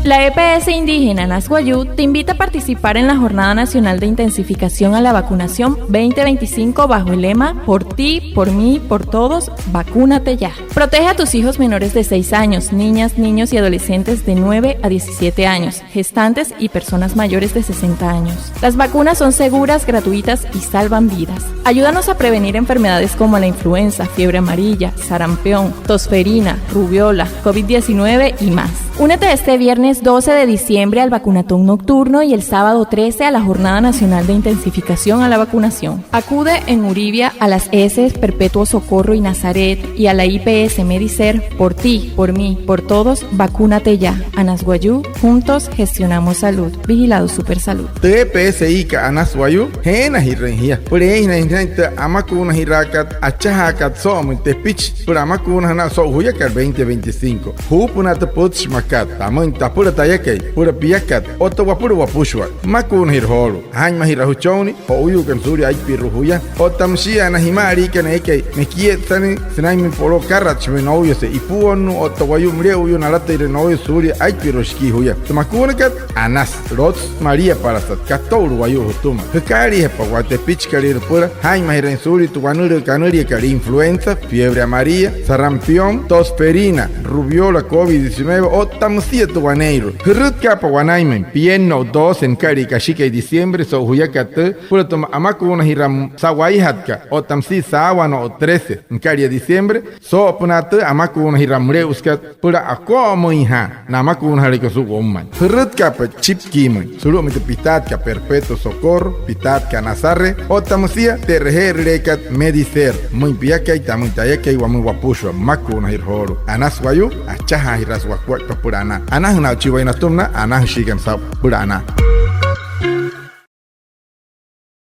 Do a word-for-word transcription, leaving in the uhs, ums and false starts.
La E P S indígena Anas Wayuu te invita a participar en la Jornada Nacional de Intensificación a la Vacunación veinte veinticinco bajo el lema "Por ti, por mí, por todos, vacúnate ya". Protege a tus hijos menores de seis años, niñas, niños y adolescentes de nueve a diecisiete años, gestantes y personas mayores de sesenta años. Las vacunas son seguras, gratuitas y salvan vidas. Ayúdanos a prevenir enfermedades como la influenza, fiebre amarilla, sarampión, tosferina, rubéola, covid diecinueve y más. Únete este viernes doce de diciembre al vacunatón nocturno y el sábado trece a la Jornada Nacional de Intensificación a la Vacunación. Acude en Uribia a las E S Perpetuo Socorro y Nazaret y a la I P S Medicer. Por ti, por mí, por todos, vacúnate ya. Anas Wayuu, juntos gestionamos salud. Vigilado Supersalud. Tü E P S I-ka Anas Wayuu jeenajirüin jia süpüla eeinjanain jia tü amakuunajiraakat achajaakat soo'omüin tepichi süpüla amakuunajünaa so'u juyakat veinte veinticinco. Juupünaa tü pütchimakat tamüin tapüla tayakai, süpüla piakat otta wapüla wapüshua. Amakuunajira joolu'u, jaa'inmajira jüchonnii jo'uyuukana suulia aipirua juya. Otta müshia na jima'aliikana eekai mekietsannüin sünainmüin poloo akaratshimüin nouyase ipuonnuu otta wayuu müle'uyuu nalatüiree nouyase suulia aipirua shikii juya. Tü makuunakat, anasü, lotsü, maliapalasat, kato'ulu wayuu jütüma. Jükaaliijapa waya tepichikalüirua süpüla jaa'inmajirüin suulia tü wanülüü kanüliakat influenza, fiebre amarilla, sarampión, tosferina, rubéola, covid diecinueve otta müsia tü waneeirua. Jürütkaapa wanainmüin pienno'u doce nüka'lia kashikai diciembre so'u juyakat tüü süpüla tü amakuunajiraa sa'waijatkat otta müsia saawaano'u trece nüka'lia diciembre soo'opünaa tü amakuunajiraa müle'usükat süpüla ako'omüinjaa na amakuunajalüikat suu'u woumain. Jürütkaapa chipkiimüin sulu'umüin tü pitaatkat Perpetuo Socorro, pitaatkat Nazaret otta müsia tü e'reje'erüleekat Medicer. Pümüin piakai, tamüin tayakai, wamüin wapüshua. Amakuunajira joolu'u. Anas Wayuu, achajaajiraasü wakuaippa süpüla anaa. Anajünaa'u chi wayuu natüma na anajüshiikana saa'u süpüla anaa.